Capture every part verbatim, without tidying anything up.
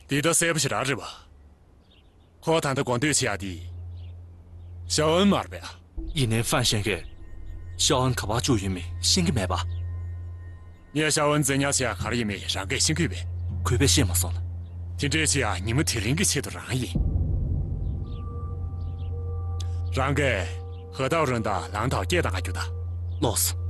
འདི་ད་གསལ་པོ་ཞེ་དྲག་རེད་པ། ཁོ་ད་ལྟ་དགོངས་འདོད་བྱེད་ཡག་དེ་ཤའོ་ཨན་མ་རེད་པས། ཡིན་ནའི་ཧྥན་ཞན་གྱིས་ཤའོ་ཨན་ག་པར་བཅུག་ཡོད་མེད་ཤེས་ཀྱི་མེད་པ། ངས་ཤའོ་ཨན་བཙན་ཉར་བྱེད་ཡག་ག་རེ་ཡིན་མིན་རང་གིས་ཤེས་ཀྱི་ཡོད་པས། གུས་པས་ཤེས་མ་སོང་ལ། དེ་འདྲས་བྱེད་ཡག་ཉིན་མོ་དེ་རིང་གི་ཆེད་དུ་རང་ཡིན། རང་གིས་ཧེ་ཏའོ་རོན་དང་ལང་ཐའོ་སྐད་བཏང་ག་རྒྱུགས་དང་། ལོས།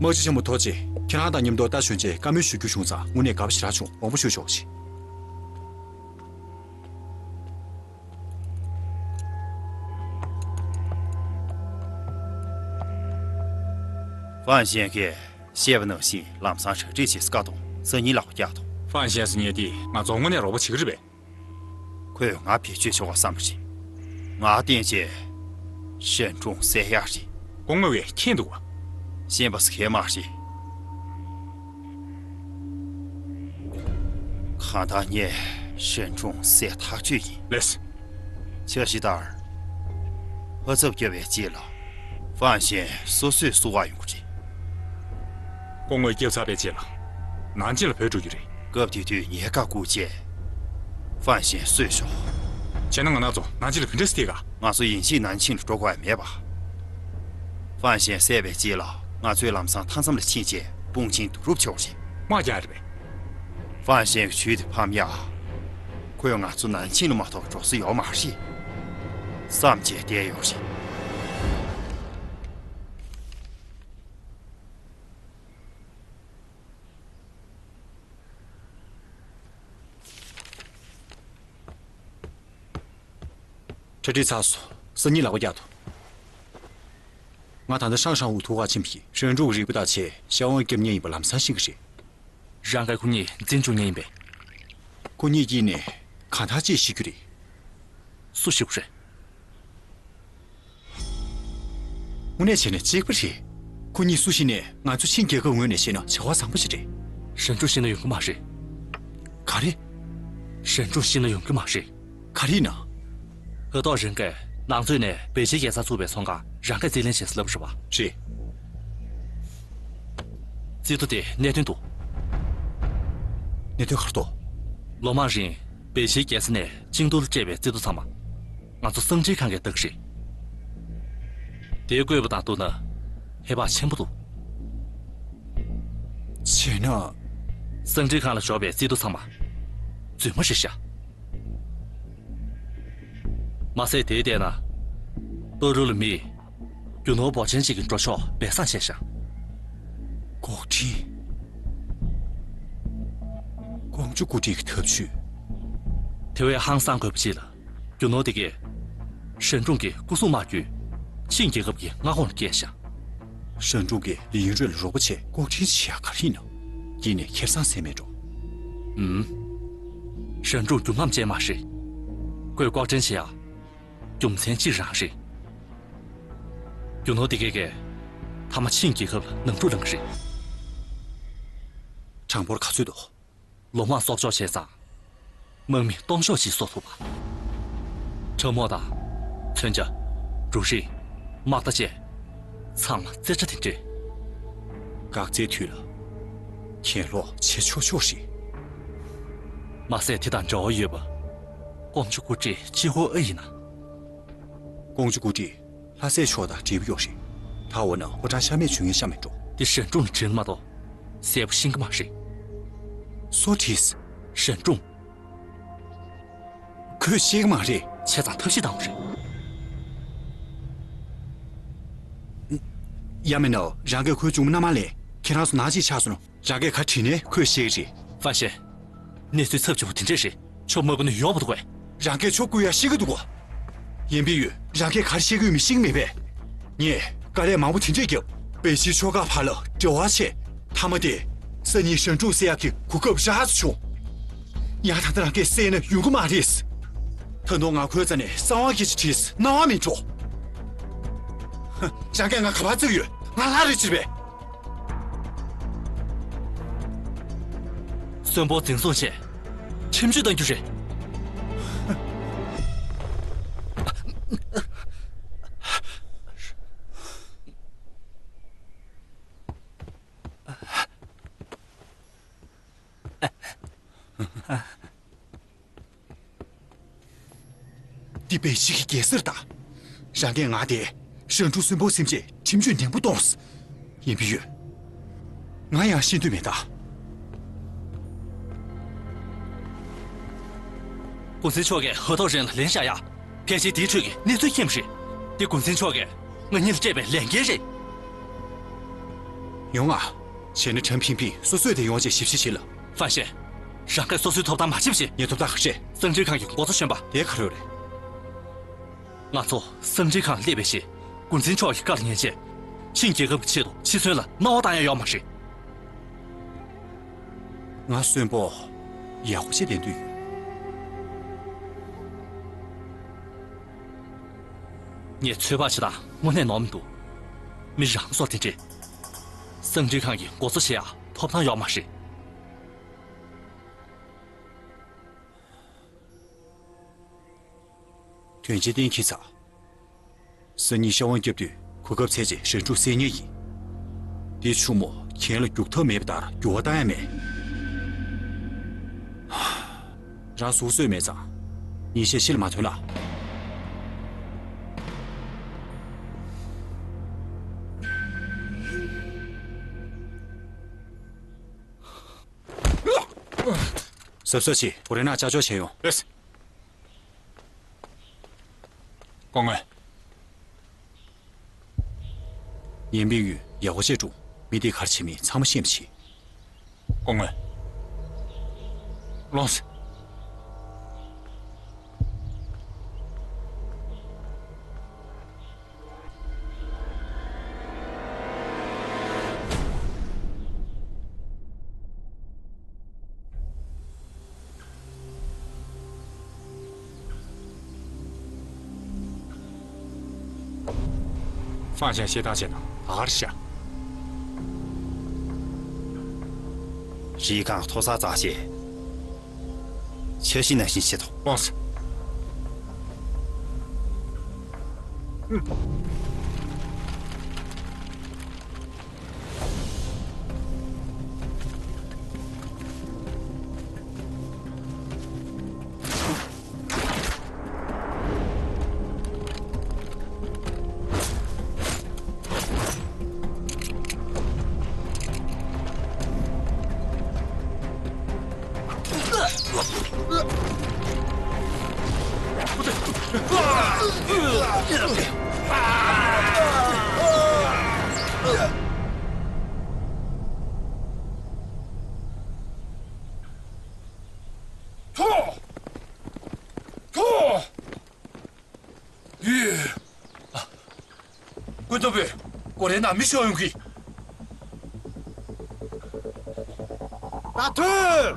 དམག་སྤྱི་ཆེན་མོ་ཐོ་ཅི། ཁྱེད་རང་དང་མཉམ་དུ་ཏཱ་ཞུན་ཅེས་བཀའ་མོལ་ཞུ་རྒྱུ་བྱུང་ཙང་དངོས་གནས་དགའ་པོ་ཞེ་དྲག་བྱུང་། དགོངས་པ་ཞུ་ཆོག་ཅིག། ཧྥན་ཞན་གྱིས་བཤད་པ་ནང་བཞིན་ལམ་སང་གྲ་སྒྲིག་བྱེད་བཀའ་གཏོང་། སང་ཉིན་ལག་པ་བཀྱག་ཐོངས། ཧྥན་ཞན་ཟེར་མཁན་དེས་ང་ཚོར་དངོས་གནས་རོགས་པ་བྱེད་ཀྱི་རེད་པས། ཁོས་ང་བེད་སྤྱོད་བྱེད་དགོས་བསམ་པ་རེད། ང་བསྟེན་བྱས་ཧྲན་ཀྲུང་བསད་ཡག་རེད། སྐུ་ངོ་བས་མཁྱེན་འདུག་ག། ཤེས་པ་ཟེར་མཁན་མ་རེད། གང་ལྟར་ངས་ཧྲན་ཀྲུང་བསད་ཐག་གཅོད་ཡིན། ལགས། འཆར་གཞི་ལྟར། ཧ་ཚབ་བརྒྱབ་པའི་རྗེས་ལ། ཧྥན་ཞན་སོ་སོས་བསུ་བར་ཡོང་གི་རེད། སྐུ་ངོ་བསྐྱབས་ཚར་བའི་རྗེས་ལ། ནན་ཅིན་ལ་བྲོས་འགྲོ་རྒྱུ་རེད། སྐབས་དེ་དུས་ངས་བཀའ་བསྐུར་བྱས། ཧྥན་ཞན་གསོས་ཤོག། བྱས་ན་ང་རང་ཚོ་ནན་ཅིན་ལ་ག་འདྲ་སེ་བསྡད་ག། ང་ཚོ་ཡིན་གཅིག་ནན་ཅིན་ལ་འགྲོ་དགོས་ཡ་མེད་པ། ཧྥན་ཞན་བསད་པའི་རྗེས་ལ་ང་ཚོས་ལམ་སང་མཐའ་མཚམས་ལ་ཕྱིན་བྱས་དཔུང་ཆེན་བསྡུ་རུབ་བྱས་པ་རེད། དམག་རྒྱག་རེད་པས། ཧྥན་ཞན་གྱི་ཇུས་དེ་ཕམ་ཡ། ཁོས་ང་ཚོ་ནན་ཅིན་ལ་མ་གཏོགས་འགྲོ་ས་ཡོད་མ་རེད། བསམ་བྱས་བསྡད་ཡོད་རེད། གྲ་སྒྲིག་ཚར་སོང་། སང་ཉིན་ལག་པ་བཀྱག་ཐོངས། ང་ད་ལྟ་ཧྲང་ཧྲང་ཝུའུ་ཐུག་ག་ཕྱིན་པ་ཡིན། ཧྲན་ཀྲུང་གི་རིག་པ་བརྟག་བྱས་ཤའོ་ཨན་བསྐྱབས་མཁན་ཡིན་པ་ལམ་སང་ཤེས་ཀྱི་རེད། རང་གིས་ཁོ་གཉིས་འཛིན་བཅུག་མཁན་ཡིན་པས། ཁོ་གཉིས་ཀྱིས་ནི་གང་ཐག་ཅིག་ཤེས་རྒྱུ་རེད། སུ་ཤེས་དགོས་རེད། དངོས་གནས་བྱས་ན་གཅིག་པ་རེད། ཁོ་གཉིས་སུ་ཤེས་ནས་ང་ཚོ་ཆིང་རྒྱལ་ཁབ་ངོས་ནས་བཤད་ན་བྱ་བ་བཟང་པོ་ཞིག་རེད། ཧྲན་ཀྲུང་ཤེས་ན་ཡོང་གི་མ་རེད། ག་རེ། ཧྲན་ཀྲུང་ཤེས་ན་ཡོང་གི་མ་རེད། ག་རེ་ཡིན་ན། ཧེ་ཏའོ་རོན་གྱིས་ནང་ཚོད་ནས་པེ་ཅིན་རྒྱལ་ས་ཚུགས་པའི་ཚོང་ཁང་རང་གིས་རྩིས་ལེན་བྱས་ཟེར་ལབ་རེད་པ། རེད། རྩིས་ཐོ་དེ་གནད་དོན་འདུག། གནད་དོན་ག་རེ་འདུག། ལོ་མང་རིང་པེ་ཅིན་རྒྱལ་ས་ནས་ཅིང་ཏུའུ་ལ་སྤྲད་པའི་རྩིས་ཐོ་ཚང་མ། ང་ཚོ་གསང་འཕྲིན་ཁང་གིས་བལྟས་ཀྱི་རེད། དེའི་བཀོད་པ་དང་བསྡུར་ན་ཧེ་བག་ཆེན་པོ་འདུག། བྱས་ན། གསང་འཕྲིན་ཁང་ལ་འབྱོར་བའི་རྩིས་ཐོ་ཚང་མ་རྫུན་མ་རེད་ཤག། མ་ཟད་དེའི་ཐད་ན། ཏོ་རུ་ལ་མི། རྒྱུ་ནོར་འབོར་ཆེན་ཅིག་གི་འགྲོ་ཕྱོགས་སྦས་གསང་བྱས་ཤག། འགོག་འཕྲིན། ཀོང་ཇོ་སྐུ་དྲིན་གྱི་ཐབས་ཇུས། དེ་བས་ཧང་སང་དགོས་པ་ཅིག་ལ། རྒྱུ་ནོར་དེ་གས། ཧྲན་ཀྲུང་གི་སྐུ་སྲུང་དམག་བརྒྱུད། ཆིང་རྒྱལ་ཁབ་ཀྱི་མངའ་ཁོངས་ལ་བསྐྱལ་ཤག། ཧྲན་ཀྲུང་གིས་ལི་ཡིན་རུས་ལ་རོགས་པ་བྱས་ལྐོག་འཕྲིན་བྱེད་ཡག་ག་རེ་ཡིན་ནམ། ཡིན་ནའི་ཁེ་བཟང་ཟད་མེད་འགྲོ། ཨུམ། ཧྲན་ཀྲུང་རྒྱུ་རྔམ་ཅན་མ་རེད། ཁོས་ལྐོག་འདྲེན་བྱེད་ཡག་རྒྱུ་མཚན་གཅིག་རང་རེད། རྒྱུ་ནོར་དེ་གས་གས། མཐའ་མ་ཆིང་རྒྱལ་ཁབ་ལ་ནང་འཁྲུག་ལངས་ཀྱི་རེད། གྲངས་འབོར་ག་ཚོད་འདུག། ལོ་མང་གསོག་འཇོག་བྱས་ཙང་། དམག་མི་སྟོང་ཕྲག་ཅིག་གསོ་ཐུབ་པ། ཁྲབ་རྨོག་དང་། མཚོན་ཆ། འབྲུ་རིགས། དམག་རྟ་བཅས། ཚང་མ་རྩེ་གྲ་དེ་འདྲས། འགག་རྩའི་དུས་ལ། གྱེན་ལོག་བྱེད་ཆོག་ཆོག་རེད། མ་ཟད་དེ་དང་འབྲེལ་བ་ཡོད་པ། ཀོང་ཇོ་སྐུ་བགྲེས་ཅི་ཧོ་ཨེ་ཡིན་ན། ཀོང་ཇོ་སྐུ་བགྲེས། ལྷ་སྲས་མཆོག་དང་འབྲེལ་བ་ཡོད་རེད། ད་འོ་ན་ཕོ་བྲང་ཤ་མེད་བྱུང་ཡིན་ཤ་མེད་འགྲོ། འདི་ཧྲན་ཀྲུང་ལ་དྲིས་ན་མ་གཏོགས་གསལ་པོ་ཤེས་ཀྱི་མ་རེད། སུ་དྲིས། ཧྲན་ཀྲུང་། ཁོས་ཤེས་ཀྱི་མ་རེད། བྱས་ཙང་ཐབས་ཤེས་བཏང་བ་རེད། ཡ་མེ་ནོ། རང་གིས་ཁོའི་གཅུང་མོ་མནའ་མ་ལེན། ཁྱེད་རང་ཚོ་ནག་ཅིག་ཆགས་སོང་། རང་གིས་ག་དྲིས་ནས་ཁོས་ཤེས་ཀྱི་རེད། ཧྥན་ཞན། གནས་ཚུལ་ཚབས་ཆེ་བོ་དེ་འདྲས་རེད། ཁྱོད་དམག་དཔོན་ཡོང་བ་འདུག་གས། རང་གིས་ཁྱོད་བསྐུལ་ཡ་ཤེས་ཀྱི་འདུག་གོ། ཡིན་པས་ཡོད། རང་གིས་ག་རེ་བཤད་ཀྱི་ཡོད་མེད་ཤེས་ཀྱི་མེད་པས། ངས་དཀའ་ལས་མང་པོ་དེ་འདྲས་བརྒྱབ། པེ་ཅིན་ཕྱོགས་ཁག་བར་ལ་འབྲེལ་བ་བྱས། མཐའ་མ་དེ། སང་ཉིན་ཧྲན་ཀྲུང་བསད་ཡག་གི་གོ་སྐབས་རག་ཏུ་བྱུང་། ཡང་ད་ལྟ་རང་གིས་བསད་ན་ཡོང་གི་མ་རེད། ད་དུང་ང་ཁོའི་རྩ་ནས་གསང་བ་སྐད་ཆ་དྲིས། སྣང་བ་མི་འགྲོ། ཧ། རང་གིས་ང་ག་པར་བརྩི་གི་ཡོད། ང་ལྷ་རེད་ཅེས་པས། གསོན་པོ་འཛིན་བཟུང་བྱས། ཁྲིམས་གཅོད་གཏང་རྒྱུ་རེད། པེ་ཅིན་གྱི་རྒྱལ་སར་དང་། རང་གིས་ང་དེ་རང་ཕྲུག་གསོན་པོ་སེམས་ཅན་ཁྲིམས་གཅོད་ནན་པོ་གཏོང་། ཡིན་པའི་ཡོད། ང་ཡང་ཤེས་འདོད་མེད་ད། ཀུན་མཁྱེན་མཆོག་གིས་ཧོ་ཐོག་རེན་ལ་ལན་བཞག་ཡ། ཕལ་ཆེར་དེའི་ཁྲོད་ཀྱི་གནས་ཚུལ་ཤེས་པ་རེད། དེ་ཀུན་མཁྱེན་མཆོག་གིས་ང་གཉིས་ལ་སྤྲད་པའི་ལས་འགན་རེད། ཡོང་ང་། བྱས་ན་ཁྲང་ཕིང་ཕིང་སོ་སོས་དེ་ཡོང་བྱས་ཞིབ་བཤེར་བྱེད་ལ། ཧྥན་ཤེ། རང་གིས་སོ་སོའི་ཐོབ་ཐང་མ་བྱེད་པ་བྱེད། ངའི་ཐོབ་ཐང་ག་རེ་རེད། གསང་འཕྲིན་ཁང་གི་འགོ་གཙོ་གཞོན་པ། དེ་ག་རེ་རེད། ང་ཚོ་གསང་འཕྲིན་ཁང་སླེབས་པའི་རྗེས། ཀུན་མཁྱེན་མཆོག་གི་བཀའ་ལ་ཉན་བྱས། ཆིང་རྒྱལ་ཁབ་ཀྱི་ཆེད་དུ་འཆི་གསོན་ལ་སྣང་བ་བཏང་ཡ་ཡོད་མ་རེད། ང་གསོན་པོ་ཡག་པོ་ཅིག་ལེན་འདོད་ཡོད། ངས་ཚོད་དཔག་བྱེད་སྟངས་དངོས་གནས་ནོར་མི་འདུག། མི་རང་སོར་དེ་འདྲས། གསང་འཕྲིན་ཁང་གི་འགོ་གཙོ་བྱེད་ཡ་ཐོབ་ཐང་ཡོད་མ་རེད། དོན་ཆེན་གཏན་འཁེལ་ཚར། སང་ཉིན་ཤ་བོ་རྒྱབ་དུས་གོ་སྐབས་འཚོལ་རྗེས་རང་ཕྲུག་བསད་ཉེན་ཡིན། དེ་ཆུ་མོ་གྱེན་ལ་རྒྱུག་ཐབས་མེད་པ་ལྟར་འགྱུར་བ་བཏང་ཡ་མེད། རང་སུ་གསོད་མེད་ཙང་། ཉིན་ཤས་ཕྱི་ལ་མ་ཐོན་ལ། གཟབ་གཟབ་བྱེད། གོ་རེ་ན་ཅ་ཅོ་བྱས་ཡོང་། ལགས། སྐུ་ངོ། ཡིན་པིན་ཡུས་ཡག་པོ་བྱས་སྒྲུབ། མི་དེ་ག་རེ་བྱེད་མིན་ཚང་མ་ཤེས་པ་བྱེད། སྐུ་ངོ། ལོངས། ཧྥང་ཞན་བཤད་སྟངས་བྱས་ན་ད་ག་རེ་བྱ། རིའི་སྒང་མཐོ་ས་འཛེགས་བྱས། འཆར་གཞི་ནང་བཞིན་བྱེད་དོ། ལགས་སོ། ཐོ། ཐོ། ཡེ། ཀུན་ཐོབ་པས་ཀོ་རེ་ན་མི་ཤོར་ཡོང་གི། ད་ཐོན།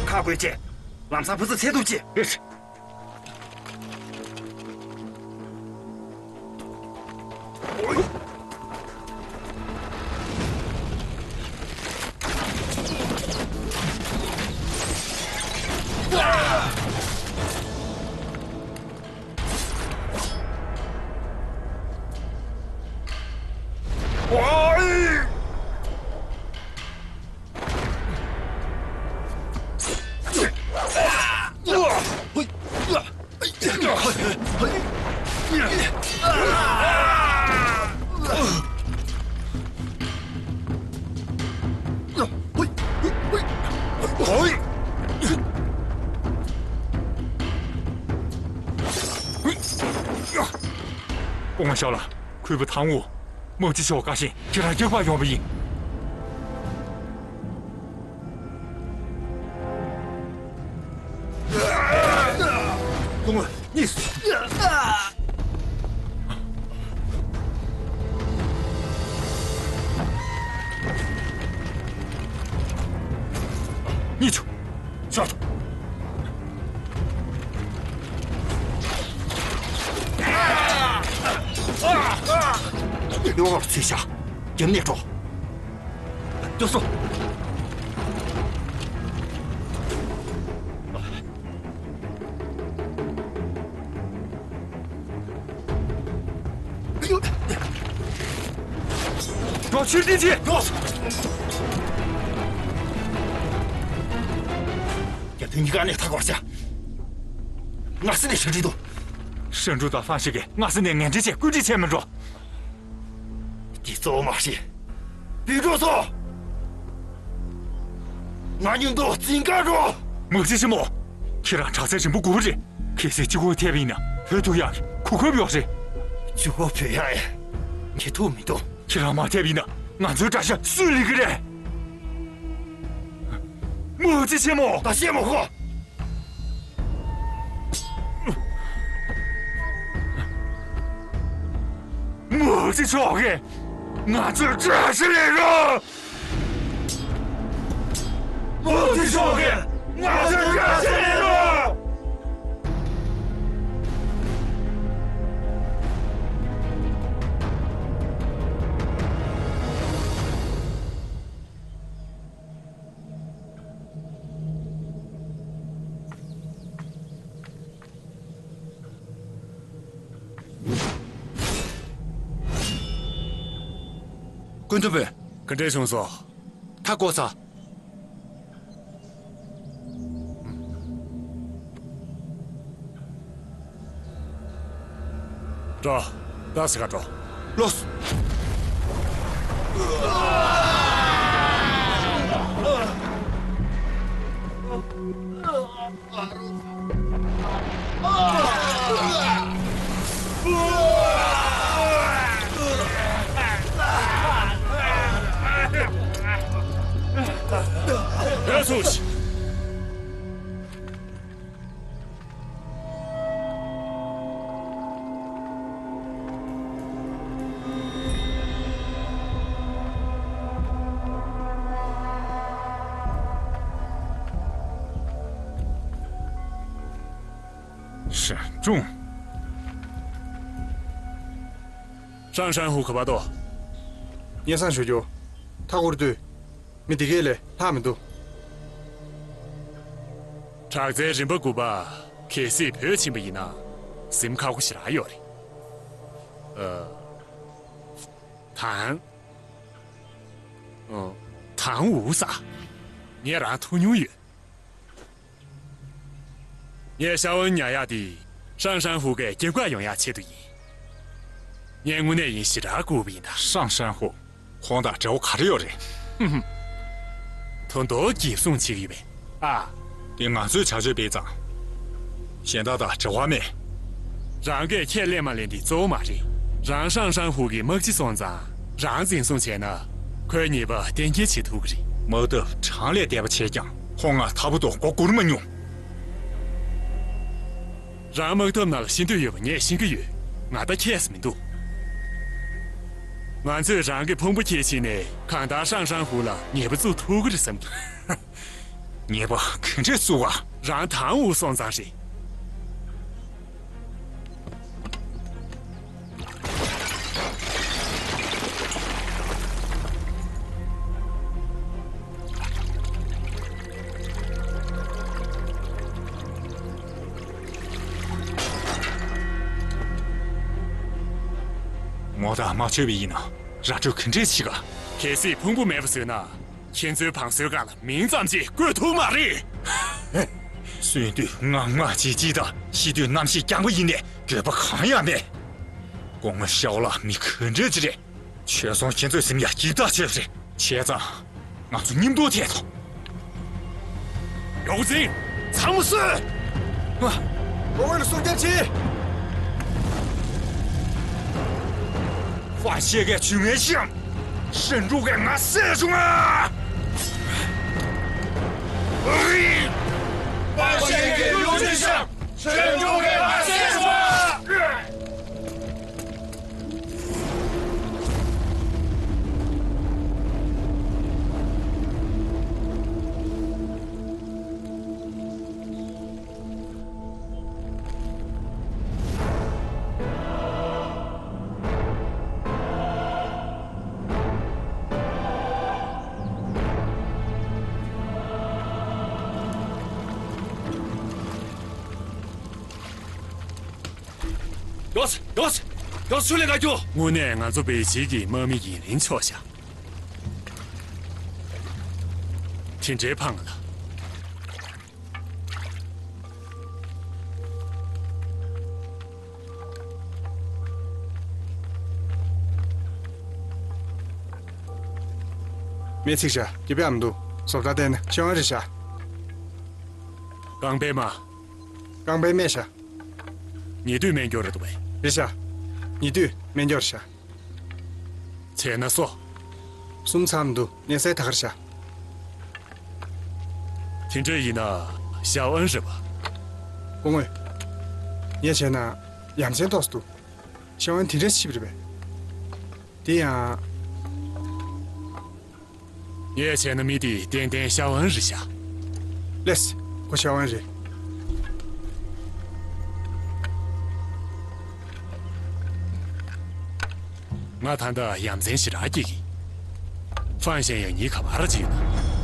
ཁ་དགོད་བྱས། ལམ་སང་བུ་ཚ་ཚད་ཐུབ་ཀྱི། སྐུ་ངོ་ཤོག་ལ། ཁུས་པ་ཐང་ངུ། དམག་སྤྱི་མཆོག་བཀའ་བཞིན་ཁྱེད་རང་རྒྱག་པར་ཡོང་བ་ཡིན། སྐུ་ངོ་གཉིས། གཉིས་ཆུ། ཤོག། ཡོག་ཚུལ་བྱ། རྒྱབ་ནས་འགྲོ། རྒྱབ་སོང་། འགྲོ། ཕྱིར་འཐེན་བྱེད། འགྲོ། ཁྱོད་གཉིས་ཀ་གནས་ཐག་བར་བྱ། སྔ་ས་ནས་ཞུ་འདྲི་དང་། ཧྲན་ཀྲུའུ་དང་ཧྥང་ཧྲི་གིས་སྔ་ས་ནས་ངན་འབྲེལ་བྱས་བཀོད་སྒྲིག་བྱས་མི་འགྲོ། འདི་གཙོ་བོ་མ་རེད། བུད་འགྲོ་སོང་། ང་མཉམ་དུ་འཛིན་ག་འགྲོ། དམག་སྤྱི་ཆེན་མོ། ཁྱེད་རང་དྲག་རྩལ་རིམ་པ་དགུ་པ་རེད། གལ་སྲིད་གཅིག་པོ་ཐེབས་པ་ཡིན་ན་བོད་ཐུག་ཡག་གི་གོ་སྐབས་ཡོད་རེད། གཅིག་པོ་བོད་ཡག་ཡ། ཁྱེད་ཐུག་མི་འདུག་ཁྱེད་རང་མ་ཐེབས་ཡིན་ན་ང་ཚོའི་དགྲ་ཤ་སུས་ལེན་གི་རེད། དམག་སྤྱི་ཆེན་མོ། ད་བཤད་མ་ཤོག་དམག་སྤྱི་མཆོག་གིས་ང་ཚོའི་དགྲ་ཤ་ལེན་རོགས། དམག་སྤྱི་མཆོག་གིས་ང་ཚོའི་དགྲ་ཤ་ལེན་རོགས། སྐུ་མདུན་པོས། ག་འདྲས་བྱུང་སོང་། མཐའ་བསྐོར་ཚར། འགྲོ། ད་ཟི་ག་འགྲོ། ལོས། ཡ་སུ་ཤི། ཧྲན་ཀྲུའུ། ཧྲང་ཧྲན་ཧུ་ག་པར་འདུག་སྙན་སེང་ཞུ་རྒྱུ། མཐའ་སྐོར་དུས། མི་འདི་གས་ལས་ལྷག་མི་འདུག་དྲག་རྩལ་རིམ་པ་དགུ་པ་གལ་སྲིད་བོད་ཕྱིན་པ་ཡིན་ན་གཟིམ་ཁག་པོ་ཞེ་དྲག་ཡོད་རེད། ཨ། ཐང་། ཨ། ཐང་འུ་ས། ངས་རང་ཐུག་མྱོང་ཡོད། ངས་ཤ་བོན་ཉར་ཡག་དེ་ཧྲང་ཧྲན་ཧུ་གའི་རྒྱབ་ཁ་ཡོང་ཡག་ཆེད་དུ་ཡིན། ངས་དངོས་གནས་ཡིན་ཞེ་དྲག་སྒུག་པ་ཡིན་ད། ཧྲང་ཧྲན་ཧུ། ཁོང་དང་འབྲེལ་བ་ག་རེ་ཡོད་རེད། ཧུམ་ཧུམ། དོན་དུ་འགེབས་སྲུང་བྱེད་ཀྱི་ཡོད་པས། ཨ། དེ་ང་ཚོས་བྱ་སྤྱོད་སྤེལ་ཙང་། གཞན་དག་དང་འབྲེལ་བ་མེད། རང་གིས་ཁས་ལེན་མ་ལེན་དེ་གཙོ་བོ་མ་རེད། རང་ཧྲང་ཧྲན་ཧུ་གི་དམག་སྤྱི་སོང་ཙང་རང་འཛིན་བཟུང་བྱས་ན་ཁོའི་ཉེས་པ་གཏན་འཁེལ་བྱེད་ཐུབ་ཀྱི་རེད། དམག་འཐབ་གྲངས་ལས་འདས་པ་བྱས་ཀྱང་ཁོང་ང་ཐར་པ་དང་མགོ་སྒུར་མ་མྱོང་། རང་དམག་འཐབ་ནང་ལ་ཤི་འདོད་ཡོད་པ་ངས་ཤེས་ཀྱི་ཡོད། ང་ད་ཁྱད་མི་འདུག་ང་ཚོས་རང་གི་ཕུང་པོ་ཁྱེར་ཕྱིན་ནས་གང་ལྟར་ཧྲང་ཧྲན་ཧུ་ལ་ཉེས་པ་བཙུགས་ཐུབ་ཀྱི་རེད་བསམ་གྱི། ཉེས་པ་ག་འདྲས་བཙུགས་པ། རང་དང་འུ་སོང་ཙང་རེད། ངོ་ཐག་མ་ཆོད་པ་ཡིན་ན་ར་སྤྲོད་ག་འདྲས་བྱེད་ག་གལ་སྲིད་ཕུང་པོ་མེད་པ་བཟོས་ན། ཁྱེད་ཚོའི་བང་སོའི་སྒང་ལ་མིང་ཙམ་ཅིག་བཀོད་ཐུབ་མ་རེད། གསོན་དུས་ངང་ངང་བྱིལ་བྱིལ་དང་ཤི་དུས་རྣམ་ཤེས་རྐྱང་པ་ཡིན་ནས་འགྱོད་པ་གང་ཡང་མེད། སྐུ་ངོ་ཤའོ་ལགས་མི་ག་འདྲས་ཅིག་རེད། བྱས་སོང་ཁྱེད་ཚོས་སེམས་ཡ་སྐྱིད་ཐག་ཆོད་རེད། བྱས་ཙང་། ང་ཚོ་མཉམ་དུ་ཐད་དོ། ཡོ་ཙིང་། ཚང་མ་གསོད། ང་། ཨོ་ཝེན་ལ་སྲུང་སྐྱོབ་བྱེད། ཧྥང་ཤེ་གའི་ཇུས་ངན་ཤེས། ཧྲན་ཀྲུའུ་གིས་ང་བསད་བྱུང་ང་། ཧྥང་ཤེ་གའི་ལུགས་ཇུས་ཤེས། ཧྲན་ཀྲུའུ་གིས་ང་བསད་བྱུང་ང་། ཡོས། ཡོས། ཚུར་ལེན་ག་རྒྱུ། དངོས་གནས་ང་ཚོ་པེ་ཅིང་གི་དམག་མི་ཡིན་རིན་ཆོག་ཤག་དེ་འདྲའི་ཕངས་ལ། སྨན་ཚིག་བྱ། སྐྱིད་པའི་ཨ་མ་འདུག་བཟོ་ལྟ་བལྟས་ན་ཤེས་ཡོན་རེད་ཤག་རྐང་པའི་རྨ། རྐང་པའི་རྨས་བྱ། ཉེ་དུས་སྨན་སྐྱོར་རེད་འདུག་པས། རེད་ཤག་ཉེ་དུས་སྨན་སྐྱོར་བྱ། བྱས་ན་སོ། གསུམ་ཚར་མི་འདུག་གཉན་སའི་ཐད་ཀར་བྱ། དེ་འདྲ་ཡིན་ན་ཞའོ་ཨན་རེད་པ། སྐུ་ངོ། ངས་བྱས་ན་ཡ་མཚན་ཐོགས་སུ་འདུག་ཤེས་ཡོན་དེ་འདྲ་ཞིབ་རེད་པས། དེ་ཡང་། ངས་བྱས་ན་མི་དེ་ཏན་ཏན་ཤའོ་ཨན་རེད་ཤག་ལེས། ཁོ་ཤའོ་ཨན་རེད། ང་ད་ལྟ་ཡ་མཚན་ཞེ་དྲག་སྐྱེ་གི། ཧྥང་ཞན་ཡང་ཉིན་ག་པར་ཅིག་ཡོད་ན།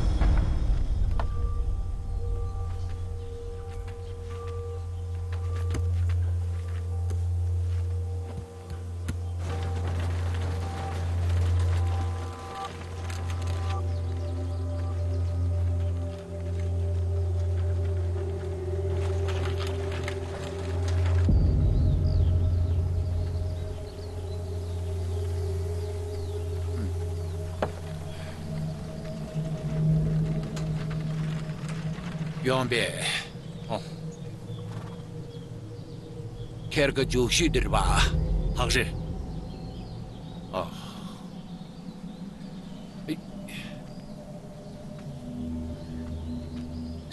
ཡོང་པས། ཨོ། ཁྱེད་ཀྱི་རྒྱུགས་ཤུལ་འདིར་བ། ལགས་རེད། ཨ།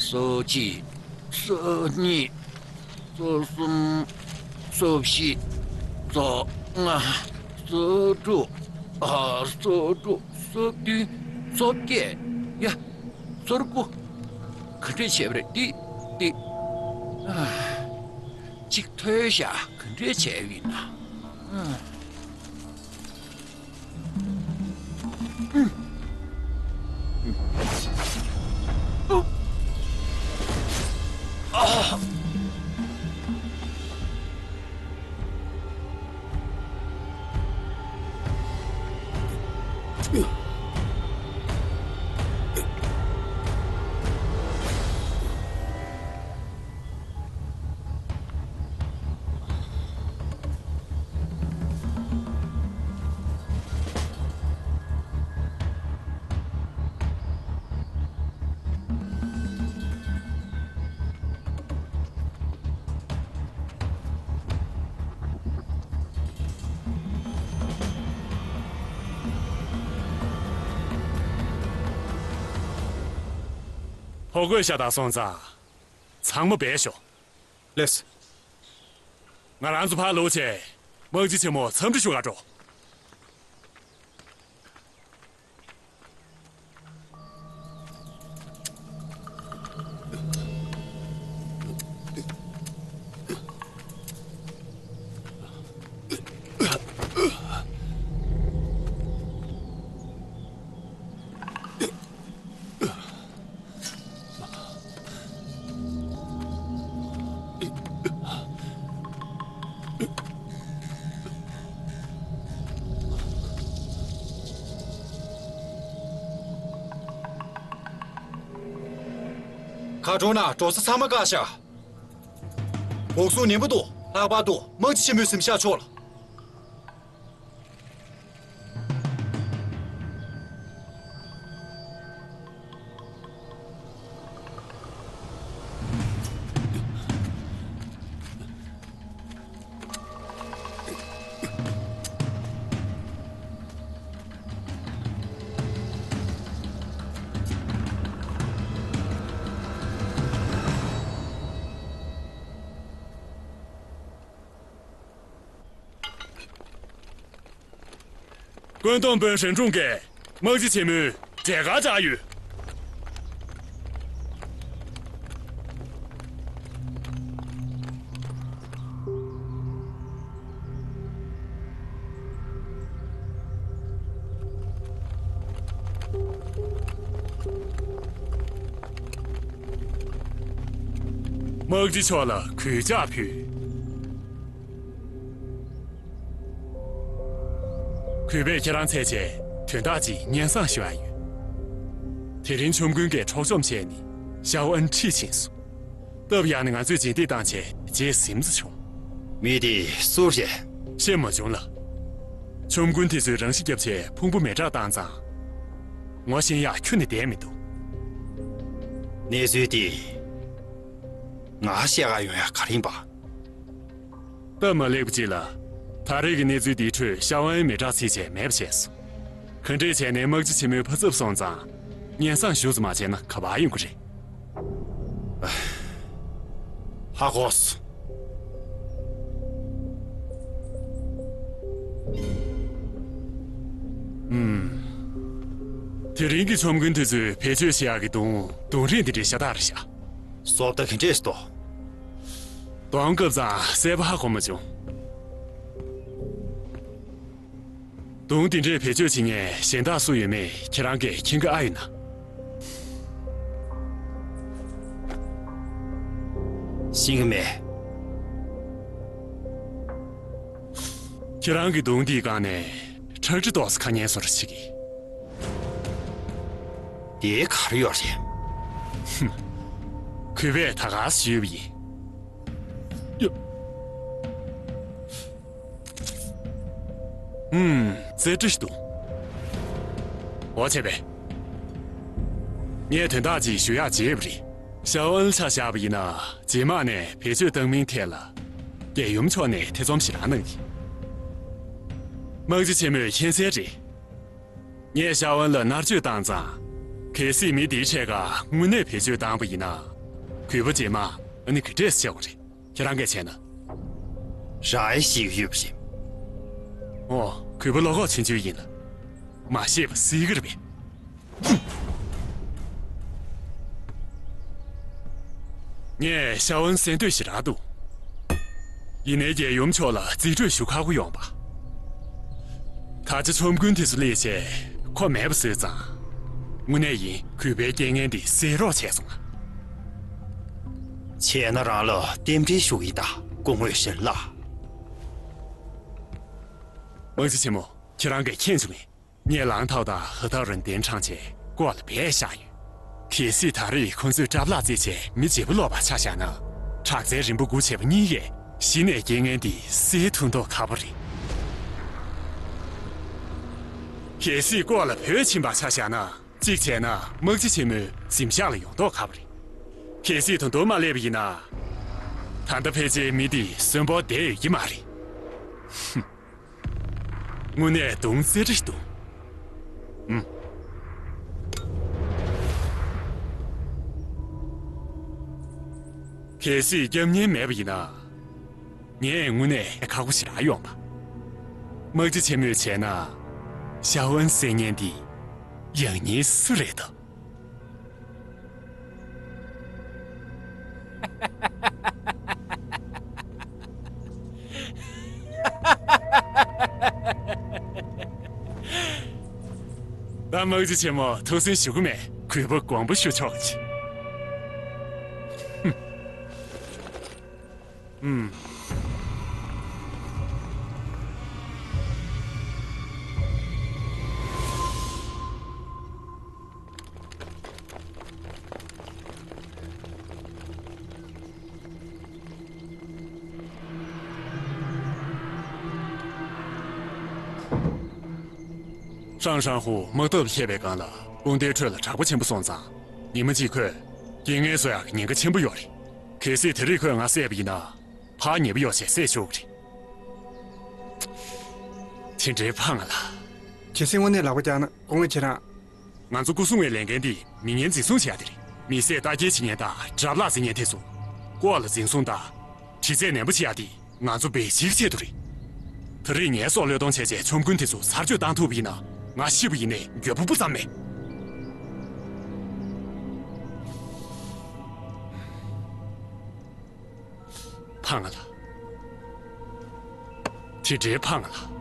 སོ་གཅིག་སོ་གཉིས། སོ་གསུམ། སོ་བཞི། སོ་ལྔ། སོ་དྲུག་ཨ། སོ་དྲུག་སོ་བདུན། སོ་བརྒྱད། ཡ། སོ་དགུ། ག་འདྲས་བྱས་པ་རེད། འདི། འདི། ཨ། གཅིག་ཐོས་ཤག་ག་འདྲས་བྱས་ཡིན་ན། ཨ། ཕོ་རྒོད་ཤ་སྟག་སོང་ཙང་། ཚང་མ་སྦས་ཤོག་ལེས། ང་རང་ཚོ་ཕར་ལོག་བྱས། དམག་སྤྱི་ཆེན་མོ་འཚམས་འདྲི་ཞུ་ག་འགྲོ། མཁའ་འགྲོ་ན་འགྲོ་ས་ཚང་མ་བཀག་བཞག་འགོག་སྲུང་ནན་པོ་འདུག་ལྷག་པར་དུ་དམག་སྤྱི་ཆེན་མོའི་གཟིམ་ཤག་ཕྱོགས་ལ། བཀོད་འདོམས་དཔོན་ཧྲན་ཀྲུང་གིས་དམག་སྤྱི་ཆེན་མོའི་མཇལ་ཁ་བཅར་ཡོད། དམག་སྤྱི་མཆོག་ལ་གུས་ཕྱག་ཕུལ། གུས་པས་ཁྱེད་རང་འཚོལ་བྱས་དོན་དག་ཅིག་སྙན་སེང་ཞུ་ཡ་ཡོད། དེ་རིང་ཆོམ་རྐུན་གྱིས་འཕྲོག་བཅོམ་བྱས་ནས་ཤའོ་ཨན་ཁྲིད་ཕྱིན་སོང་། སྟབས་ཡག་ནས་ང་ཚོས་རྗེས་འདེད་བཏང་བྱས་རྗེས་ཟིན་ཚར་བྱུང་། མི་དེ་སུ་རེད། ཤེས་མ་བྱུང་ལགས། ཆོམ་རྐུན་དེ་ཚོས་རང་ཤི་བརྒྱབ་བྱས་ཕུང་པོ་མེ་སྲེག་བཏང་ཙང་། ངོ་ཤེས་ཡག་ཁྱོན་ནས་བསྡད་མི་འདུག་གནས་ཚུལ་དེ་ང་བཤད་ག་ཡོང་ཡག་ག་རེ་ཡིན་པ། སྟབས་མ་ལེགས་པ་ཅིག་ལ། ད་རེས་ཀྱི་གནས་ཚུལ་འདིའི་ཁྲོད་ཤ་ཝན་མི་དྲག་ཚིག་བྱས་མེད་པ་བྱས་སོང་། ག་འདྲས་བྱས་ནས་དམག་སྤྱི་ཆེན་མོའི་ཕ་ཚབ་སོང་ཙང་། སྙན་སེང་ཞུ་ཙམ་མ་བྱས་ན་ག་པར་ཡོང་གི་རེད། ཧ་གོ་སོང་། ཨུམ། དེ་རིང་གི་ཆོམ་རྐུན་དེ་ཚོས་བེད་སྤྱོད་བྱེད་ཡག་གི་དུང་དུང་རིགས་འདི་འདྲའི་ཤ་སྟག་རེད་ཤག་བཟོ་ལྟ་ག་འདྲས་སོ། གཏོང་སྐབས་ཙང་གསལ་པོ་ཧ་གོ་མ་བྱུང་། དུང་དེ་འདྲས་བེད་སྤྱོད་བྱེད་མཁན་གཞན་དག་སུ་ཡོད་མེད་ཁྱེད་རང་གིས་མཁྱེན་གྱི་ཨ་ཡོད་ན། ཤེས་ཀྱི་མེད། ཁྱེད་རང་གི་དུང་དེའི་སྒང་ནས་ཁྲག་དྲི་ཏོག་ཙམ་ཁ་ཉན་བཟོ་འདྲ་བྱེད་ཀྱི། དེ་ག་རེ་ཡོད་རེད། ཧུམ། གུས་པས་ད་ག་སེ་ཞུས་པ་ཡིན། ཡ། ཧུམ། རྩེ་གྲ་ཞིག་འདུག་འོ་བྱས་པས། ངས་དོན་དག་ཅིག་ཞུ་ཡག་བརྗེད་པ་རེད། ཤའོ་ཨན་ཆ་བཞག་པ་ཡིན་ན། རྗེས་མ་ནས་བེད་སྤྱོད་བཏང་མིན་ཐད་ལ། རྒྱལ་ཡུམ་མཆོག་ནས་ཐེ་ཚོམ་ཞེ་དྲག་གནང་གི། དམག་སྤྱི་ཆེན་མོས་མཁྱེན་གསལ་རེད། ངས་ཤའོ་ཨན་ལ་མནར་གཅོད་བཏང་ཙང་། གལ་སྲིད་མི་འདིའི་ཕྲད་ཀ་དངོས་གནས་བེད་སྤྱོད་བཏང་པ་ཡིན་ན། གུས་པ་རྗེས་མ་ཨ་ནི་ག་འདྲས་བྱེད་དགོས་རེད། ཁྱེད་རང་གིས་བྱས་ན། རང་ཡང་ཤེས་ཀྱི་ཡོད་པ་རེད། ཨོ། གུས་པ་བློ་ཁོག་ཆུང་ཆུང་ཡིན་ལ། མ་ཤེས་པ་སྲིད་ཀྱི་རེད་པས། ངས་ཤའོ་ཨན་གསན་འདོད་ཞེ་དྲག་འདུག་ཡིན་ནའི་རྒྱལ་ཡུམ་མཆོག་ལ་རྩིས་སྤྲོད་ཞུ་ཁག་པོ་ཡོང་པ། ད་ཆ་ཆོམ་རྐུན་དེ་ཚོ་སླེབས་བྱས་ཁོ་མེད་པ་བཟོས་ཙང་། དངོས་གནས་ཡིན་གུས་པའི་རྐྱེན་ངན་འདི་སེལ་རོགས་བྱས་སོང་ང་། བྱས་ན་རང་ལ་རྟེན་འབྲེལ་ཞུ་གི་ཡིན་ད། སྐུ་ངོ་ཞིང་ལགས། དམག་སྤྱི་ཆེན་མོ། ཁྱེད་རང་གིས་མཁྱེན་བྱུང་ངས། ངས་ལང་ཐའོ་དང་ཧི་ཐའོ་རུ་གདན་དྲངས་བྱས་སྐོར་ལ་སྦས་བཞག་ཡོད། གལ་སྲིད་ད་རེས་ཁོ་ཚོས་དྲ་བརླག་བརྩིས་བྱས་མི་བརྗེ་པོ་ལོག་པར་ཆ་བཞག་ན། དྲག་རྩལ་རིམ་པ་དགུ་བྱས་པ་གཉིས་ཀས་གཞི་ནས་རྐྱེན་ངན་འདི་སེལ་ཐུབ་མདོག་ཁ་པོ་རེད། གལ་སྲིད་ལྐོག་ལ་བུད་ཕྱིན་པ་ཆ་བཞག་ན། གཅིག་བྱས་ན་དམག་སྤྱི་ཆེན་མོའི་གཟིམ་ཤག་ལ་ཡོང་མདོག་ཁ་པོ་རེད། གལ་སྲིད་ད་དུང་མ་སླེབས་པ་ཡིན་ན། ད་ལྟ་ཕལ་ཆེར་མི་འདི་གསོན་པོ་བསྡད་ཡོད་ཀྱི་མ་རེད། ཧུམ། དངོས་གནས་གདོང་རྩེ་གྲ་ཞིག་འདུག་ཨུམ། གལ་སྲིད་སྐྱབས་གཉེར་མེད་པ་ཡིན་ན། ངས་དངོས་གནས་ཁག་པོ་ཞེ་དྲག་ཡོང་པ། དམག་སྤྱི་ཆེན་མོས་བྱས་ན། ཤའོ་ཨན་གསན་མཁན་འདི་ཡང་སྙིང་སུ་རེད་དོ། ད་དམག་སྤྱི་ཆེན་མོ་ཐུགས་སེམས་ཞུ་གི་མེད། གུས་པ་དགོངས་པ་ཞུ་ཆོག་གི། ཨུམ། ཧྲང་ཧྲང་ཧུ་དམག་འཐབ་བསླེབས་པའི་སྒང་ལ་དཔུང་སྡེའི་ཁྲོད་ལ་དྲག་པོ་ཆེན་པོ་སོང་ཙང་། ཉི་མ་གཅིག་ཁོས་རྐྱེན་ངན་བཟོ་ཡག་གི་ཉེན་ཁ་ཆེན་པོ་ཡོད་རེད། གལ་སྲིད་དེ་རིང་ཁོས་ང་བསད་པ་ཡིན་ན། ཕར་ཉེ་པོ་ཡོད་ཚད་བསད་ཆོག་གི་རེད། དེ་འདྲའི་ཕ་ང་ལ། གལ་སྲིད་དངོས་གནས་ལག་པ་བརྒྱབ་ན་སྐུ་ངོ་ཁྱེད་རང་། ང་ཚོ་སྐུ་སྲུང་བའི་ལས་འགན་འདི་མི་ངན་འཛིན་བཟུང་བྱེད་ཡ་དེ་རེད། མི་བསད་ལྟ་སྐྱེལ་བྱེད་མཁན་དང་དྲ་བརླག་འཛིན་མཁན་དེ་ཚོ་ལྐོག་ལ་འཛིན་བཟུང་དང་། དྲི་རྩད་ནན་པོ་བྱེད་ཡ་དེ་ང་ཚོ་བེད་སྤྱིའི་ཆེད་དུ་རེད། ད་རེས་ངའི་སྲོག་བློས་གཏོང་བྱས་བྱས་ཆོམ་རྐུན་དེ་ཚོ་ཚར་གཅོད་བཏང་ཐུབ་པ་ཡིན་ན། ང་ཤི་བ་ཡིན་ནའི་འགྱོད་པ་སྤུ་ཙམ་མེད། ཕ་ང་ལ། དེ་འདྲའི་ཕ་ང་ལ།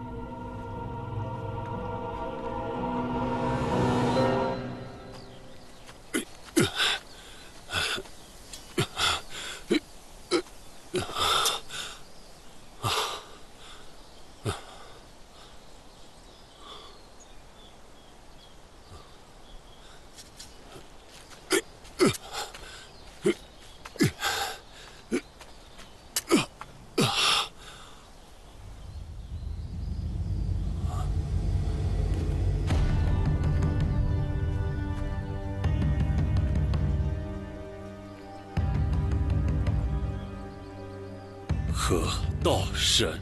格道神。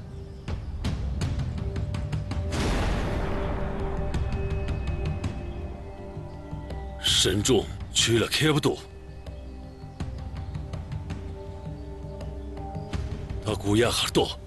神众ཆོས་ལ་མཁས་པོ་འདུག་ད་གུ་ཡ་ཧར་ཏོ།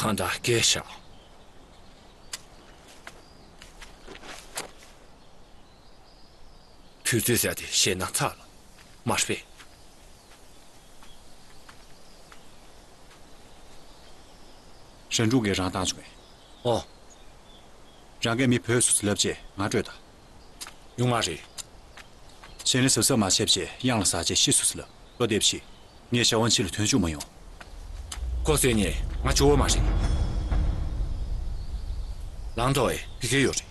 གང་འདྲ་སྐད་བཞག་དུས་ཚོད་ཟེར་དེ་ཞེད་སྣང་ཚ་ལ་མ་རེད་པས། ཧྲན་ཀྲུང་གིས་རང་བཏང་བྱུང་ངས། ཨོ། རང་གིས་མི་བོས་སུ་སུ་ལབ་ཅེས་ང་སྤྲོད་ད། ཡོང་མ་རེད། ཞེན་ལེ་གཟབ་གཟབ་མ་བྱས་པ་བྱས་གཡང་ལ་ཟག་བྱས་ཤི་སུ་སུ་ལབ། བློ་བདེ་བྱེད། ངས་ཞའོ་ཝན་ཆི་ལ་དོན་གཅོད་མ་ཡོང་། ཁོ་ཟེར་ཉེ་ང་ཆུ་བོ་མ་རེད། ལང་ཏོ་ཨེ་ཕི་ཁེ་ཡོད་རེད།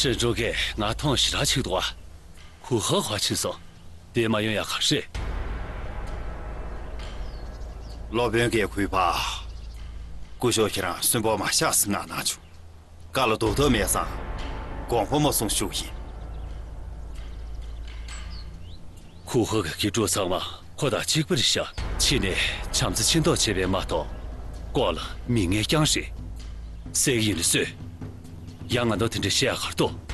ཧྲིན་ཀྲུང་གིས་ང་མཐོང་ཞེ་དྲག་ཆེ་འདུག་ཨ། གུ་ཧ་ག་ཕྱིན་སོང་། དེ་མ་ཡོང་ཡག་ག་རེད། སློབ་དཔོན་གྱིས་གུས་པ། སྐུ་ཞབས་ཁྱེད་རང་གསོན་པོ་མ་བཞག་ཟེར་མངགས་གནང་བྱུང་། བཀའ་ལ་ལྡོག་ཐབས་མེད་ཙང་། དགོངས་པ་མ་གསུང་ཞུ་གི་ཡིན། གུ་ཧ་གི་དགེ་ཕྲུག་ཚང་མ་ཁོ་དང་གཅིག་པ་རེད་ཤག་ཕྱི་ནས་བྱམས་བརྩེ་མཁྱེན་རྟོགས་བྱས་པས་མ་གཏོགས། ལྐོག་ལ་མི་ངན་རྐྱང་རེད། ཟེར་གྱི་ཡིན་ལ་སོས། ཡང་ང་ཚོ་དེ་འདྲ་བཤད་ཡག་ག་རེ་འདུག་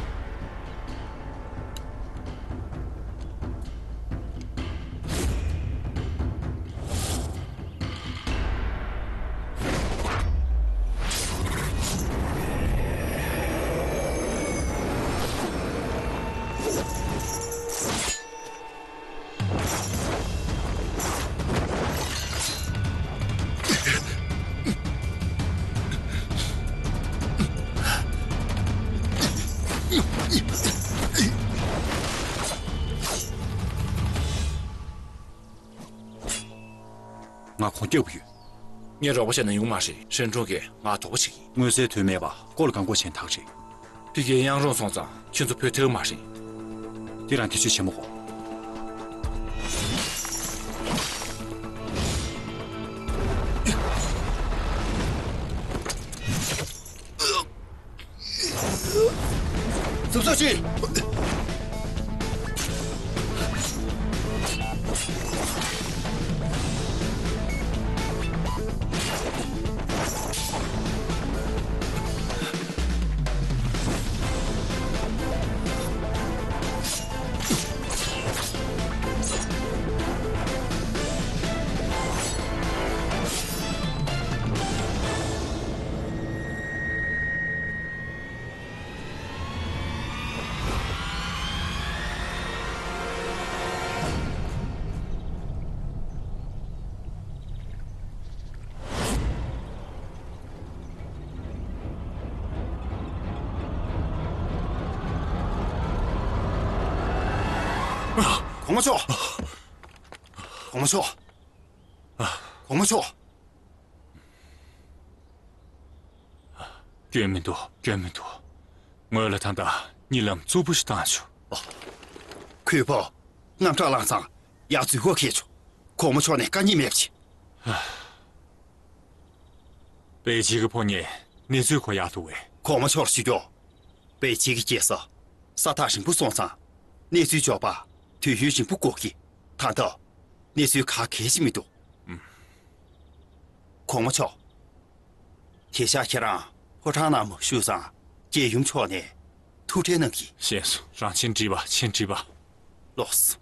ང་ཁོང་སྐྱབས་ཡོད། ངས་རོགས་པ་བྱས་ན་ཡོང་མ་རེད། ཧྲན་ཀྲུང་གིས་ང་དོགས་པ་བྱེད་ཀྱི་ཡིན། མངོན་གསལ་དོན་མེད་པ་ཀོ་ལ་གང་གོ་ཆེན་ཐག་རེད། ཕི་གེ་གཡང་རུང་སོང་ཙང་ཁྱོད་ཚོ་བུད་ཐུབ་མ་རེད། དེ་རང་ཐེ་ཇུས་ཆེན་མོ་གོ། ཟུར་ཟ་བྱེད། གོང་མ་མཆོག་གོང་མ་མཆོག་གོང་མ་མཆོག་སྐྱོན་མི་འདུག་སྐྱོན་མི་འདུག་ངོས་ལ་ད་ལྟ་གཉིད་ལམ་རྩུབ་པོ་ཞིག་བཏང་བྱུང་། གུས་པོ། རྔམ་སྐྲག་ལངས་ཙང་ཡར་འཛུལ་སྒོ་ཁེལ་བྱུང་། གོང་མ་མཆོག་ནས་བཀའ་རྙིང་མེད་པ་བྱེད། པེ་ཅི་གི་ཕོ་ཉས་གནས་ཚུལ་གོ་ཡག་འདུག་བས། གོང་མ་མཆོག་ཞུ་རྒྱུ། པེ་ཅི་གི་རྒྱལ་ས་ས་ཐག་རིང་པོ་སོང་ཙང་གནས་ཚུལ་འབྱོར་པ་དུས་ཡུན་རིང་པོ་འགོར་གི། ད་ལྟ་གནས་ཚུལ་ག་གེ་ཞིག་མི་འདུག་གོང་མ་མཆོག་དེ་ཤག་ཁྱེད་རང་ཕོ་བྲང་ནང་མ་བཞུགས་ཙང་རྒྱལ་ཡུམ་མཆོག་ནས་ཐུགས་ཁྲལ་གནང་གི། ཤེས་སོང་། རང་ཆེན་འདྲིས་པ་ཆེན་འདྲིས་པ། ལོགས།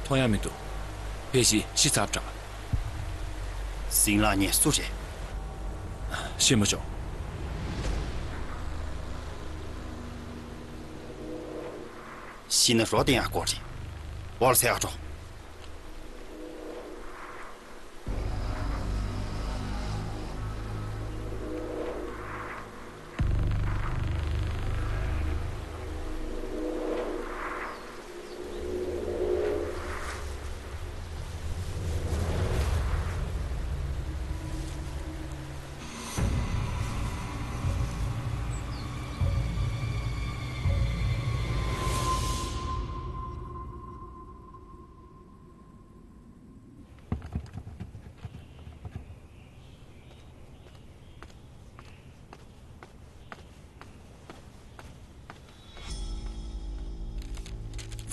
མཐོང་ཡ་མི་འདུག་པེ་ཅི་ཤི་ཚར་འདྲ། ཟིང་ལ་ཉེ་སུ་རེད། ཤེས་མ་བྱུང་། ཤི་ན་རོ་བསྟན་ཡག་སྐོར་རེད། འོར་ཟེར་ཡག་འགྲོ།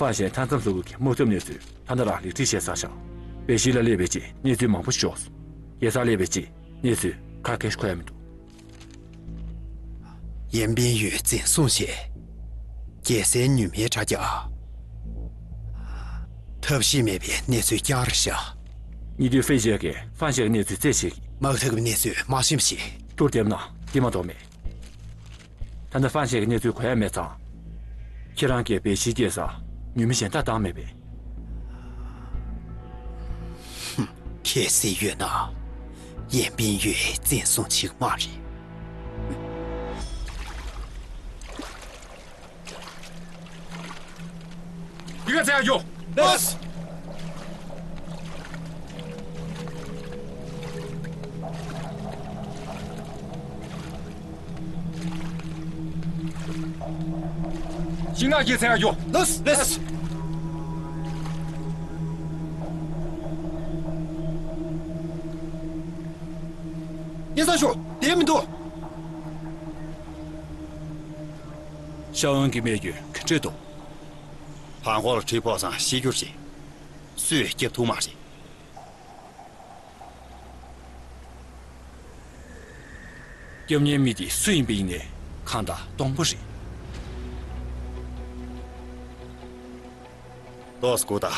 ཧྥན་ཞན་མཐའ་མཚམས་སུ་གི་དམག་འཐབ་གནས་ཚུལ་ཐ་ན་རང་ལེགས་སྒྲིག་བྱས་ཚར་ཤག་པེ་ཅི་ལ་སླེབས་པའི་རྗེས་གནས་ཚུལ་མང་པོ་ཞིག་ཤོར་སོང་། རྒྱལ་ས་སླེབས་པའི་རྗེས་གནས་ཚུལ་ག་གེ་ཞིག་གོ་ཡ་མི་འདུག་ཡན་པིན་ཡུས་འཛིན་བཟུང་བྱས། རྒྱལ་སའི་ཉུལ་མའི་དྲ་རྒྱ། ཐབས་ཤེས་མེད་པའི་གནས་ཚུལ་རྐྱང་རེད་ཤག་ཉེ་དུས་ཧྥེ་ཞན་གྱིས་ཧྥན་ཞན་གྱི་གནས་ཚུལ་རྩད་བཤད་ཀྱིས། དམག་འཐབ་ཀྱི་གནས་ཚུལ་མ་ཤེས་པ་ཞིག་ཐུགས་བདེ་པོ་གནང་། དེ་མ་གཏོགས་མེད། ད་ལྟ་ཧྥན་ཞན་གྱི་གནས་ཚུལ་གོ་ཡ་མེད་ཙང་། ཁྱེད་རང་གིས་པེ་ཅིའི་རྒྱལ་ས་ཉུལ་མ་གཞན་དག་བཏང་མེད་པས། ཧུམ། གལ་སྲིད་ཡོད་ན། ཡན་པིན་ཡུས་འཛིན་བཟུང་བྱེད་ཀྱི་མ་རེད། འདི་ག་ཚད་ཡོད། ལགས། ཤིང་ནགས་ཀྱི་ཚད་ཡོད། ལགས། ལགས། སྙན་སེང་ཞུ། བསྡད་མི་འདུག་ཤ་འོན་གྱི་རྨས་སྐྱོན་ག་འདྲས་འདུག་བར་སྐོར་ལ་གྲིབ་ཕོག་ཙང་ཤི་རྒྱུ་རེད། སུས་སྐྱོབ་ཐུབ་མ་རེད། སྐྱོབ་མཁན་མི་དེ་སུ་ཡིན་པ་ཡིན་ནའི་གང་ལྟར་སྟོང་པ་རེད། ཏོག་ཙམ་སྒུག་དང་།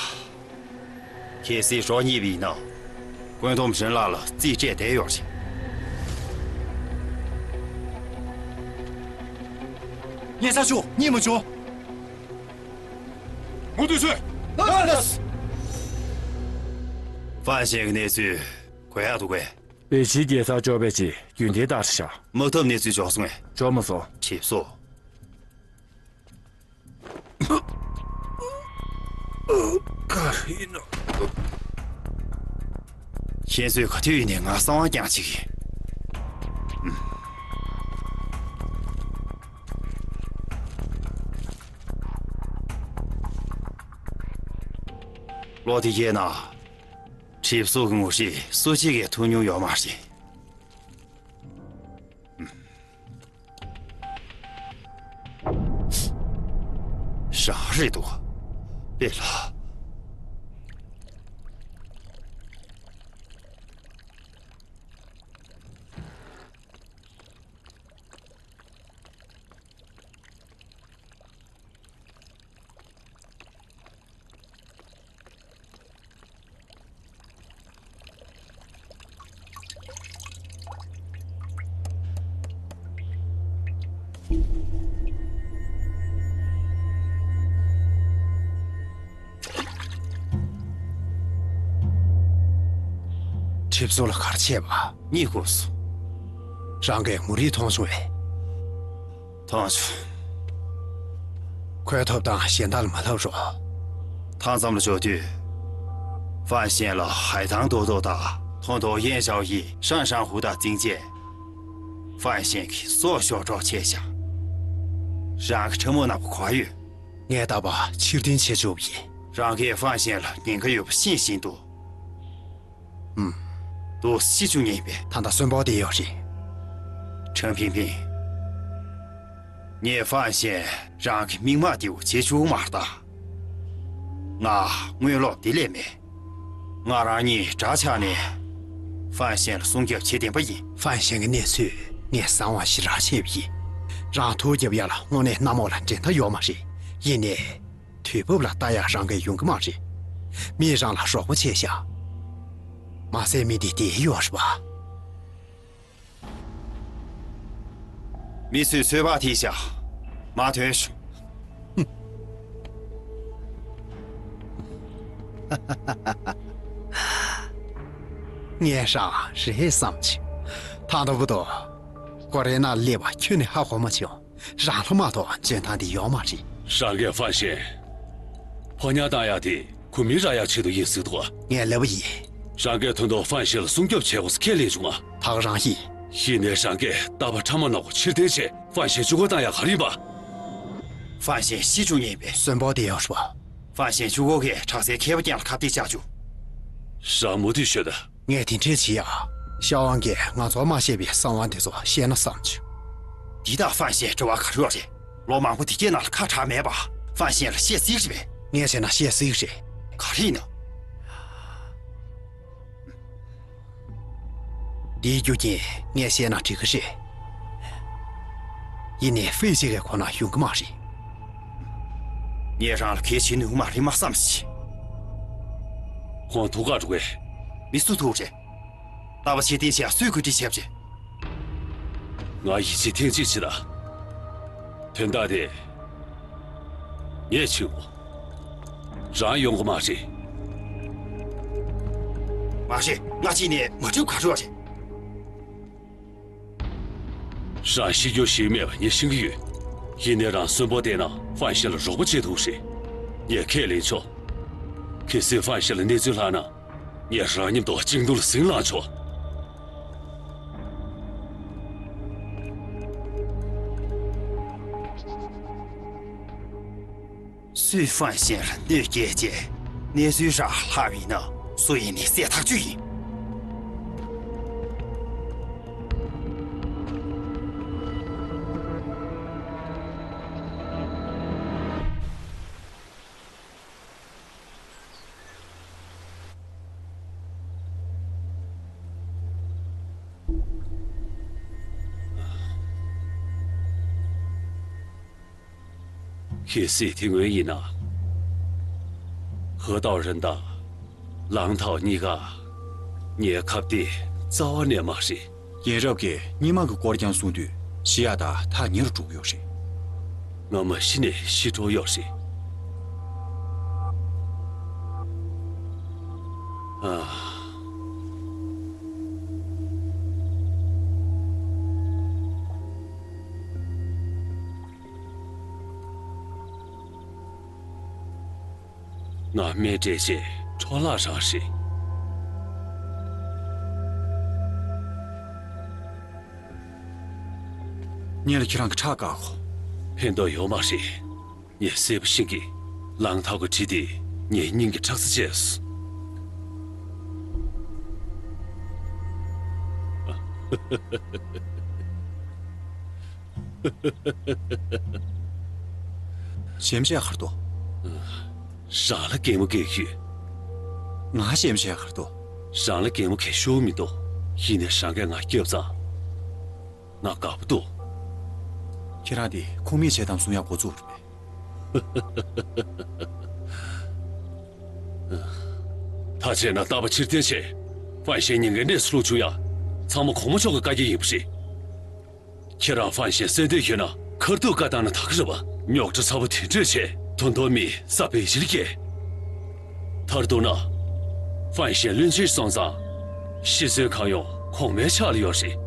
གལ་སྲིད་རོ་རྙེད་པ་ཡིན་ན། བཀོད་འདོམས་རིན་ལགས་ལ་རྩིས་སྤྲད་བསྡད་ཡོད་རེད། སྙན་སེང་ཞུ། རྙེད་མ་བྱུང་། མུ་མཐུད་བྱོས། ལགས། ཧྥན་ཞན་གྱི་གནས་ཚུལ་གོ་ཡག་འདུག་གས། པེ་ཅིའི་རྒྱལ་སར་འབྱོར་བའི་རྗེས་རྒྱུན་ལྡན་ལྟར་བཞག་དམག་འཐབ་གནས་ཚུལ་འབྱོར་སོང་ངས། འབྱོར་མ་སོང་། གྲིབ་སོ། ག་རེ་ཡིན་ནོ། ཁྱེད་ཚོས་ག་དུས་ཡིན་ནའི་ང་གསང་བ་རྐྱང་བྱེད་ཀྱི། ལོ་དེ་རྗེས་ན། གྲིབ་སོ་གི་ངོ་ཧྲིལ་སུ་གཅིག་གིས་ཐུག་མྱོང་ཡོད་མ་རེད། རང་རེད་འདུག་པེ་ལ། གྲིབ་བསུང་ལ་ག་རེ་བྱས་པ། གཉིད་ཁུག་སོང་། རང་གིས་མུ་རིའི་མཐོང་བྱུང་བས། མཐོང་བྱུང་། ཁོའི་ཐོབ་ཐང་གཞན་དག་ལ་མ་ལྷག་རོགས། མཐའ་མཚམས་ལ་འབྱོར་དུས། ཧྥན་ཞན་ལ་ཧའེ་ཐང་རྡོ་རྡོ་དང་ཐོང་ཐོ་ཡན་ཞའོ་ཡི་ཧྲན་ཧྲང་ཧུ་དང་འཛིང་རྗེས། ཧྥན་ཞན་གྱི་སྲོག་ཤོར་གྲབས་བྱས་ཤག་རང་གི་ཁྲབ་མོ་ནག་པོ་ག་པར་ཡོད། ངས་རྟ་པ་ཕྱིར་འཐེན་བྱེད་བཅུག་པ་ཡིན། རང་གིས་ཧྥན་ཞན་ལ་ཉེན་ཁ་ཡོད་པ་ཤེས་བཞིན་དུ། ཨུམ། དུ་ཤི་བཅུག་ཉེན་པས། ད་ལྟ་གསོན་པོ་དེ་ཡོད་རེད། ཁྲང་ཕིང་ཕིང་། ངས་ཧྥན་ཞན་རང་གི་མིག་དམར་དེའུ་བྱེད་བཅུག་མ་ལྟ། ང་དངུལ་ལོག་དེ་ལས་མེད། ང་རང་གཉིས་དགྲ་ཆགས་ནས་ཧྥན་ཞན་ལ་སྲུང་སྐྱོབ་བྱེད་བདེན་པ་ཡིན། ཧྥན་ཞན་གྱི་གནས་ཚུལ་ངས་གསང་བ་ཞིག་རག་བྱས་པ་ཡིན། རང་ཐུགས་རྒྱབ་ཡ་ལ་དངོས་གནས་གནམ་འོག་ལ་འགྲན་ཟླ་ཡོད་མ་རེད། ཡིན་ནའི། དུས་བབ་ལ་ལྟ་ཡག་རང་གིས་ཡོང་གི་མ་རེད། མིས་རང་ལ་རོགས་པ་བྱས་ཤག་མ་ཟད་མི་འདི་དེ་གཡོག་རེད་པ། མི་ཚོས་ཚོད་དཔག་ཐེབས་ཤག་མ་ཐོན་ཤོག་ངས་རང་རེད་བསམ་བྱུང་། ཐང་ད་བུ་དོ། ཀོ་རེ་ན་སླེབས་པ་ཁྱོན་ནས་ཧ་གོ་མ་བྱུང་། རང་ལ་མ་གཏོགས་འཇོན་ཐང་འདི་ཡོད་མ་རེད། རང་གིས་ཧྥན་ཞན་ཕོ་ཉ་བཏང་ཡག་དེ་ཁོ་མི་རག་ཡག་ཆེད་དུ་ཡིན་ཟེར་འདུག་ངས་ལབ་པ་ཡིན། རང་གིས་དོན་དུ་ཧྥན་ཞན་ལ་སྲུང་སྐྱོབ་བྱེད་དགོས་ཟེར་ཁས་ལེན་བྱུང་ང་། ད་ག་རང་ཡིན། ཡིན་ནའི་རང་གིས་རྟ་པ་ཁྲ་མོ་ནག་པོ་ཕྱིར་འཐེན་བྱས་ཧྥན་ཞན་བཅུག་ག་བཏང་ཡག་ག་རེ་ཡིན་པ། ཧྥན་ཞན་ཤི་བཅུག་ཉེན་པས། གསོན་པོ་དེ་ཡོད་རེད་པ། ཧྥན་ཞན་བཅུག་གོ་གི་དྲག་རྩལ་མཁས་པ་རྐྱང་ལ་ཁ་གཏད་བཅག་བཅུག་རང་མུ་མཐུད་ཤོད་དང་། ངས་དེ་འདྲས་བྱེད་ཡ། ཤ་ཝང་གིས་ང་ཚོར་མ་བཤད་པའི་གསང་བ་འདི་ཚོ་བཤད་ན་བསམ་བྱུང་། འདི་དང་ཧྥན་ཞན་འབྲེལ་བ་ག་རེ་ཡོད་རེད། ལོ་མང་པོ་འདི་གའི་ནང་ལ་ཁ་གྲག་མེད་པ། ཧྥན་ཞན་ལ་བཤད་སྲིད་ཀྱི་རེད་པས། ངས་བྱས་ན་བཤད་སྲིད་ཀྱི་རེད། ག་རེ་ཡིན་ན། འདིའི་རྒྱུ་རྐྱེན་ངས་བཤད་ན་འགྲིག་གི་རེད། ཡིན་ནའི་ཧྥེ་ཅི་གིས་གོ་ན་ཡོང་གི་མ་རེད། ངས་རང་ལ་གལ་བྱེད་ནུས་མ་རེད་མ་བསམ་ཞིག་ཁོང་ཐུག་ག་འགྲོ་གས། མི་སུ་ཐུག་རེད། རྟ་པ་ཕྱིར་འཐེན་བྱས་སུས་གོ་སྒྲིག་བྱས་པ་རེད། ང་ཡིད་ཆེས་ཐེངས་གཅིག་བྱེད་ད། དོན་དག་དེ། ངས་བྱེད་དགོས། རང་ཡོང་གི་མ་རེད། མ་རེད། ང་གཅིག་ནས་མ་འགྲིག་ག་རེ་རེད། རང་ཤི་རྒྱུ་ཞིག་མེད་པ་ངས་ཤེས་ཀྱི་ཡོད། ཡིན་ནའི་རང་གསོན་པོ་བསྡད་ན་ཧྥན་ཞན་ལ་རོགས་པ་བྱེད་ཐུབ་རེད། ངས་ཁས་ལེན་ཆོག་གལ་སྲིད་ཧྥན་ཞན་ལ་གནས་ཚུལ་ལྷག་ན། ངས་རང་མཉམ་དུ་གཅིག་འདུག་ལ་ཟིང་ལངས་ཆོག་སུས་ཧྥན་ཞན་ལ་གནོད་སྐྱེལ་རྗེས་གནས་ཚུལ་རག་ལྷག་པ་ཡིན་ན་སུ་ཡིན་ནའི་བསད་ཐག་གཅོད་ཡིན། གལ་སྲིད་དེ་སྔོན་ཡིན་ན། ཧེ་ཏའོ་རེན་དང་ལང་ཐའོ་གཉིས་ཀ་ངའི་ཁ་གཏད་རྩ་བ་ནས་མ་རེད། རྒན་རབས་ཀྱིས་སྔོན་མ་གི་སྐོར་རྐྱང་གསུངས་དུས་ཤི་ཡག་དང་ཐག་ཉེ་རུ་འགྲོ་གི་ཡོད་རེད། ང་མ་ཤི་ནས་ཤི་འགྲོ་ཡོད་རེད། ཨ། ང་སྨན་སྤྲད་བྱས་འཕྲོ་བརླག་རང་རེད། སྔོན་ལ་ཁྱེད་རང་གི་ཁྲག་བཀག་གོ། ཕན་ཐོགས་ཡོད་མ་རེད། ངས་གསལ་པོ་ཤེས་ཀྱི། ལང་ཐའོ་གི་གྲི་དེ་ངའི་སྙིང་གི་ཁྲག་རྩ་བཅད་སོང་། ཞེམ་ཆད་གར་འདུག་རང་ལ་གད་མོ་གས་ཡོད། ང་ཞེམ་ཆད་གར་འདུག་རང་ལ་གད་མོ་གས་ཤོར་མི་འདུག་ཡིན་ནའི་རང་གིས་ང་སྐྱོབ་ཙང་། ང་དགའ་པོ་འདུག་ཁྱེད་རང་དེ་ཁུངས་མེད་བྱེད་དམ་གསུང་ཡག་འགོ་བཙུགས་རེད་པས། ད་བྱས་ན་རྟ་པ་ཕྱིར་འཐེན་བྱས། ཧྥན་ཞན་ཉེན་ཁའི་གནས་སུ་ལྷུང་བཅུག་ཡ། ཚང་མ་གོང་མ་མཆོག་གི་བཀའ་རྒྱ་ཡིན་པ་རེད། ཁྱེད་རང་ཧྥན་ཞན་བསད་འདོད་ཡོད་ན་ཁ་ མཁར་གདུགས་བཀའ་བཏང་ན་ད་ག་རེད་པ། རྙོག་དྲ་ཚ་པོ་དེ་འདྲས་བྱས། ད་དུང་མི་ས་བེད་སྤྱོད་བརྒྱབ། མཐར་གཏུགས་ན། ཧྥན་ཞན་བློན་ཆེན་སོང་ཙང་། ཤི་གསོན་གང་ཡོང་གོང་མའི་ཕྱག་ལ་ཡོད་རེད།